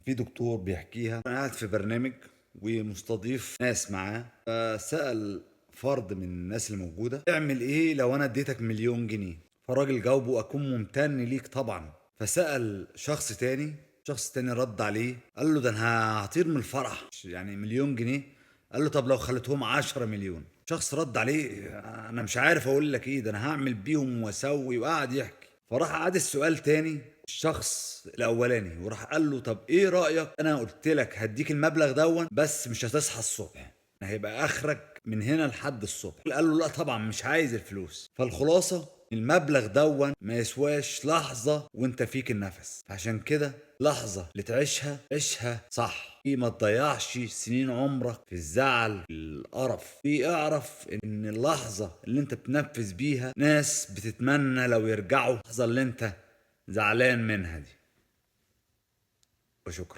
في دكتور بيحكيها. انا قاعد في برنامج ومستضيف ناس معاه، فسأل فرد من الناس اللي موجودة: اعمل ايه لو انا اديتك مليون جنيه؟ فالراجل جاوبه: اكون ممتن ليك طبعا. فسأل شخص تاني، شخص تاني رد عليه قال له: ده انا هطير من الفرح، يعني مليون جنيه. قال له: طب لو خليتهم 10 مليون؟ شخص رد عليه: انا مش عارف اقول لك ايه، ده انا هعمل بيهم واسوي، وقعد يحكي. فراح عاد السؤال تاني الشخص الاولاني وراح قال له: طب ايه رايك، انا قلت لك هديك المبلغ دون بس مش هتصحى الصبح، هيبقى اخرك من هنا لحد الصبح. قال له: لا طبعا مش عايز الفلوس. فالخلاصة المبلغ دون ما يسواش لحظة وانت فيك النفس، عشان كده لحظة اللي تعيشها عيشها صح، ما تضيعش سنين عمرك في الزعل القرف. في اعرف ان اللحظة اللي انت بتنفذ بيها ناس بتتمنى لو يرجعوا اللحظة اللي انت زعلان منها دي. وشكرا.